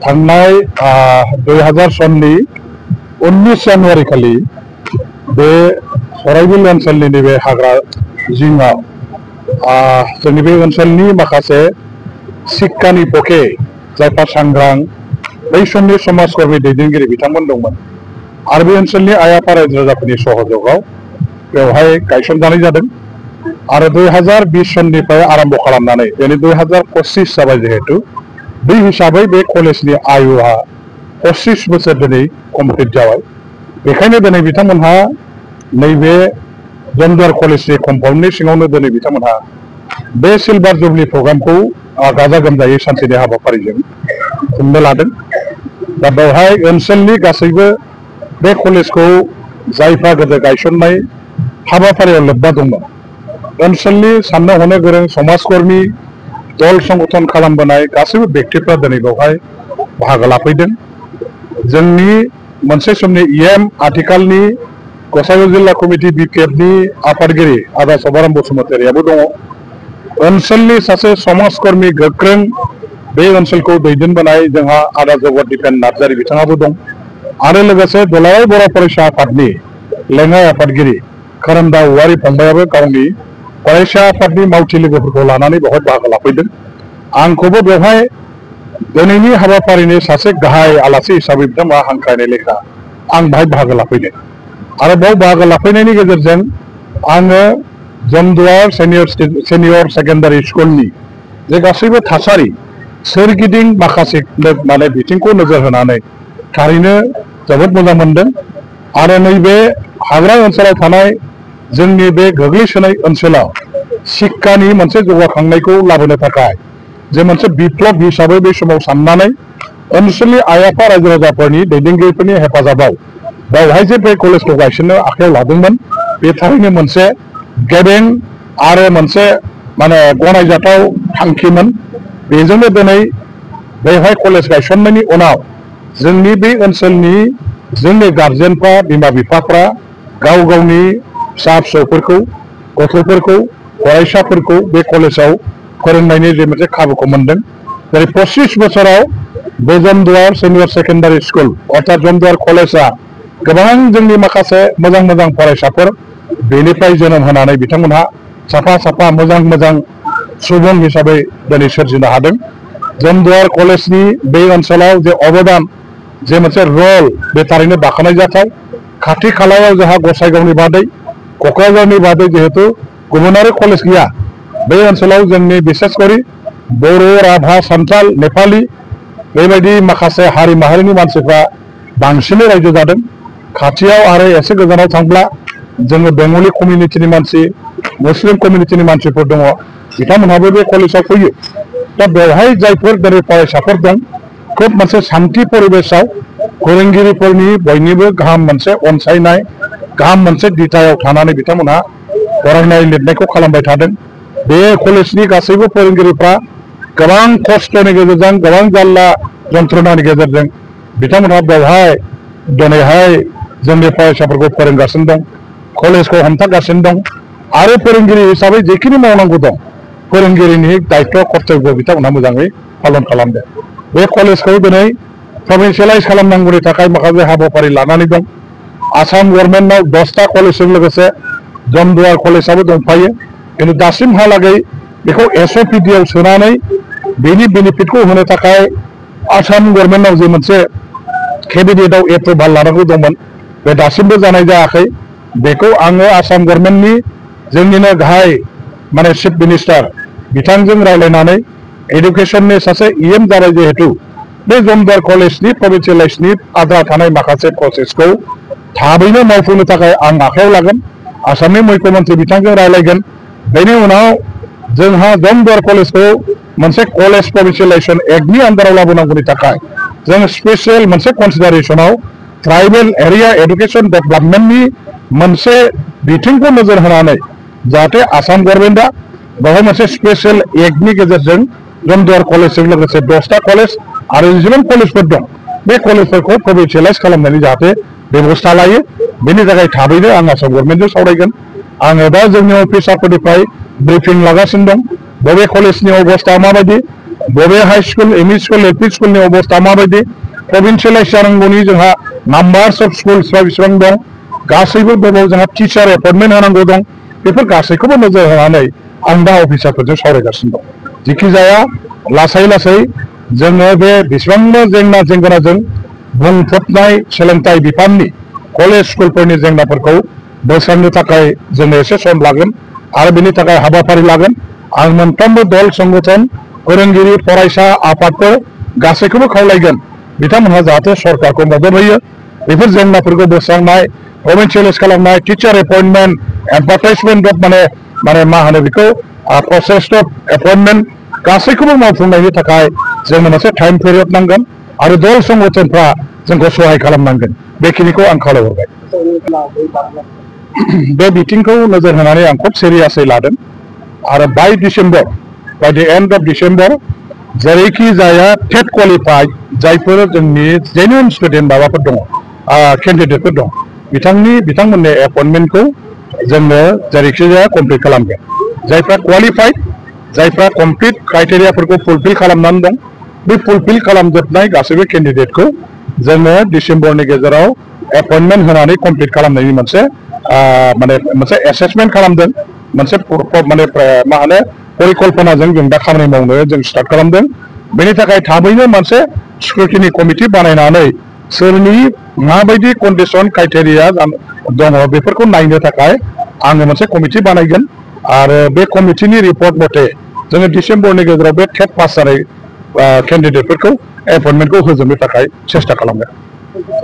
थांनाय 2000 सननि 19 जानुवारि खालि बे सराइबिल ओनसोलनि नैबे हाग्रा जिङाव जोंनि बे ओनसोलनि माखासे सिक्कानि पके जायफोर सांग्रां बै समनि समाजकर्मी दैदेनगिरि बिथांमोन दंमोन आरो बे ओनसोलनि आइ आफा रायजो राजाफोरनि सहयोगाव बेवहाय गायसनजानाय जादों आरो 2020 सननिफ्राय आरम्भ खालामनानै दिनै 2025 जाबाय जिहेतु बै हिसाबै बे कलेजनि आयुआ 25 बोसोर दिनै कमप्लिट जाबाय बेखायनो दिनै बिथांमोनहा नैबे जमदुवार कलेजनि कम्पाउन्डनि सिङावनो दिनै बिथांमोनहा बे सिलभार जुबली प्रग्रामखौ गाजा गोमजायै सानसेनि हाबाफारिजों खुंनो लादों दा बेवहाय ओनसोलनि गासैबो बे कलेजखौ जायफ्रा गोदो गायसननाय हाबाफारियाव लोब्बा दंमोन ओनसोलनि साननो हनो गोरों समाजकर्मी दल संगठन खालामबोनाय गासैबो व्यक्तिफ्रा दिनै बेवहाय बाहागो लाफैदों जोंनि मोनसे समनि इएम आथिखालनि गसाइगाव जिल्ला कमिटि बिपिएफनि आफादगिरि आदा सभाराम बसुमतारियाबो दङ ओनसोलनि सासे समाजकर्मी गोख्रों बे ओनसोलखौ दैदेनबोनाय जोंहा आदा जगत दिपेन नार्जारी बिथाङाबो दं आरो लोगोसे दुलाराय बर' फरायसा आफादनि लेङाइ आफादगिरि खोरोमदा औवारी फंबायाबो गावनि फरायसा आफादनि मावथि लोगोफोरखौ लानानै बेवहाय बाहागो लाफैदों आंखौबो बेवहाय दिनैनि हाबाफारिनि सासे गाहाय आलासि हिसाबै बिथांमोना हांख्रायनाय लेखा आं बाहाय बाहागो लाफैदों आरो बेयाव बाहागो लाफैनायनि गेजेरजों आङो जमदुवार सेनियर सेकेन्डारि स्कुलनि जे गासैबो थासारि सोरगिदिं माखासे माने बिथिंखौ नोजोर होनानै थारैनो जोबोद मोजां मोनदों आरो नैबे हाग्रा ओनसोलाव थानाय जोंनि बे गोग्लैसोनाय ओनसोलाव शिक्षानि मोनसे जौगाखांनायखौ लाबोनो थाखाय जे मोनसे बिप्लब हिसाबै बे समाव साननानै ओनसोलनि आइ आफा रायजो राजाफोरनि दैदेनगिरिफोरनि हेफाजाबाव बेवहाय जे बे कलेजखौ गायसननो आखायाव लादोंमोन बे थारैनो मोनसे गेबें आरो मोनसे माने गनायजाथाव थांखिमोन बेजोंनो दिनै बेवहाय कलेज गायसननायनि उनाव जोंनि बे ओनसोलनि जोंनि गार्जेनफ्रा बिमा बिफाफ्रा गाव गावनि फिसा फिसौफोरखौ गथ'फोरखौ फरायसाफोरखौ बे कलेजाव फोरोंनायनि जे मोनसे खाबुखौ मोनदों जेरै 25 बोसोराव बे जमदुवार सेनियर सेकेन्डारि स्कुल अर्थात जमदुवार कलेजा गोबां जोंनि माखासे मोजां मोजां फरायसाफोर बेनिफ्राय जोनोम होनानै बिथांमोनहा साफा साफा मोजां सुबुं हिसाबै दिनै सोरजिनो हादों जमदुवार कलेजनि बे ओनसोलाव जे अबदान जे मोनसे रल बे थारैनो बाख्नायजाथाव खाथि खालायाव जोंहा गसाइगावनि बादै क'क्राझारनि बादै जिहेतु गुबुन आरो कलेज गैया बे ओनसोलाव जोंनि बिसेस करि बर' राभा सान्थाल नेपालि बेबायदि माखासे हारि माहारिनि मानसिफ्रा बांसिनै रायजो जादों खाथियाव आरो एसे गोजानाव थांब्ला जोङो बेंगलि कमिउनिटिनि मानसि मुस्लिम कमिउनिटिनि मानसिफोर दङ बिथांमोनहाबो बे कलेजाव फैयो दा बेवहाय जायफोर दिनै फरायसाफोर दं खोब मोनसे शान्ति परिबेशआव फोरोंगिरिफोरनि बयनिबो गाहाम मोनसे अनसायनाय गाहाम मोनसे दिथायाव थानानै बिथांमोनहा फरायनाय लिरनायखौ खालामबाय थादों बे कलेजनि गासैबो फोरोंगिरिफ्रा गोबां खस्थ'नि गेजेरजों गोबां जाल्ला जन्थ्रणानि गेजेरजों बिथांमोनहा बेवहाय दिनैहाय जोंनि फरायसाफोरखौ फोरोंगासिनो दं कलेजखौ हमथागासिनो दं आरो फोरोंगिरि हिसाबै जेखिनि मावनांगौ दं फोरोंगिरिनि दायित्व कर्तब्य बिथांमोनहा मोजाङै पालन खालामदों बे कलेजखौ दिनै प्रभिन्सियेलाइज खालामनांगौनि थाखाय माखासे हाबाफारि लानानै दं आसाम गभर्नमेन्टआव 10टा कलेजजों लोगोसे जमदुवार कलेजाबो दंफायो खिन्थु दासिमहालागै बेखौ एसअपिडिआव सोनानै बेनि बेनिफिटखौ होनो थाखाय आसाम गभर्नमेन्टआव जे मोनसे केबिनेटआव एप्रुभाल लानांगौ दंमोन बे दासिमबो जानाय जायाखै बेखौ आङो आसाम गभर्नमेन्टनि जोंनिनो गाहाय माने चिफ मिनिस्टार बिथांजों रायज्लायनानै एडुकेसननि सासे इएम जाबाय जिहेतु बे जमदुवार कलेजनि प्रभिन्सियेलाइजनि आद्रा थानाय माखासे प्रसेसखौ थाबैनो मावफुंनो थाखाय आं आखायाव लागोन आसामनि मुख्यमन्त्रि बिथांजों रायज्लायगोन बेनि उनाव जोंहा जमदुवार कलेजखौ मोनसे कलेज प्रभिन्सियेलाइजेसन एक्टनि आन्दाराव लाबोनांगौनि थाखाय जों स्पेसियेल मोनसे कनसिडारेसनाव ट्राइबेल एरिया एडुकेसन डेभेलपमेन्टनि मोनसे बिथिंखौ नोजोर होनानै जाहाथे आसाम गभर्नमेन्टआ बेवहाय मोनसे स्पेसियेल एक्टनि गेजेरजों जमदुवार कलेजजों लोगोसे 10टा कलेज आरो जेसेबां कलेजफोर दं बे कलेजफोरखौ प्रभिन्सियेलाइज खालामनायनि जाहाथे बेबस्था लायो बेनि थाखाय थाबैनो आं आसाम गभर्नमेन्टजों सावरायगोन आङो दा जोंनि अफिसारफोरनिफ्राय ब्रिफिं लागासिनो दं बबे कलेजनि अबस्था माबायदि बबे high school ME school LP स्कुलनि अबस्था माबायदि प्रभिन्सियेलाइज जानांगौनि जोंहा नाम्बार्स अफ स्कुल्सफ्रा बेसेबां दं गासैबो बबाव जोंहा टिचार एपइन्टमेन्ट होनांगौ दं बेफोर गासैखौबो नोजोर होनानै आं दा अफिसारफोरजों सावरायगासिनो दं जिखि जाया लासै लासै जोङो बे बेसेबांबा जेंना जेंगोनाजों बुंफबनाय सोलोंथाइ बिफाननि कलेज स्कुलफोरनि जेंनाफोरखौ बोस्रांनो थाखाय जोङो एसे सम लागोन आरो बेनि थाखाय हाबाफारि लागोन आं मोनफ्रोमबो दल संगठन फोरोंगिरि फरायसा आफादफोर गासैखौबो खावलायगोन बिथांमोनहा जाहाथे सरकारखौ मदद होयो बेफोर जेंनाफोरखौ बोस्रांनाय प्रभिन्सियेलाइज खालामनाय टिचार एपइन्टमेन्ट एडभार्टाइजमेन्ट अफ माने मा होनो बेखौ प्रसेस अफ एपइन्टमेन्ट गासैखौबो मावफुंनायनि थाखाय जोंनो मोनसे टाइम पिरियड नांगोन आरो दल संगठनफ्रा जोंखौ सहाय खालामनांगोन बेखिनिखौ आं खावलायहरबाय बे बिथिंखौ नोजोर होनानै आं खुब सिरियासै लादों आरो बाय December by the and of December जेरैखि जाया टेट क्वालिफाइड जायफोर जोंनि जेन्युइन स्टुडेन्ट माबाफोर दङ केन्डिडेटफोर दं बिथांमोननि एपइन्टमेन्टखौ जोङो जेरैखि जाया कमप्लिट खालामगोन जायफ्रा क्वालिफाइड जायफ्रा कमप्लिट क्राइटेरियाफोरखौ फुलफिल खालामनानै दं बे फुलफिल खालामजोबनाय गासैबो केन्डिडेटखौ जोङो डिसेम्बरनि गेजेराव एपइन्टमेन्ट होनानै कमप्लिट खालामनायनि मोनसे माने मोनसे एसेसमेन्ट खालामदों मोनसे माने मा होनो परिकल्पनाजों जों दा खामानि मावनो जों स्टार्ट खालामदों बेनि थाखाय थाबैनो मोनसे स्क्रुटिनि कमिटि बानायनानै सोरनि माबायदि कन्डिसन क्राइटेरिया दङ बेफोरखौ नायनो थाखाय आङो मोनसे कमिटि बानायगोन आरो बे कमिटिनि रिपर्ट मथे जोङो डिसेम्बरनि गेजेराव बे टेट पास जानाय केन्डिडेटफोरखौ एपइन्टमेन्टखौ होजोबनो थाखाय सेस्था खालामगोन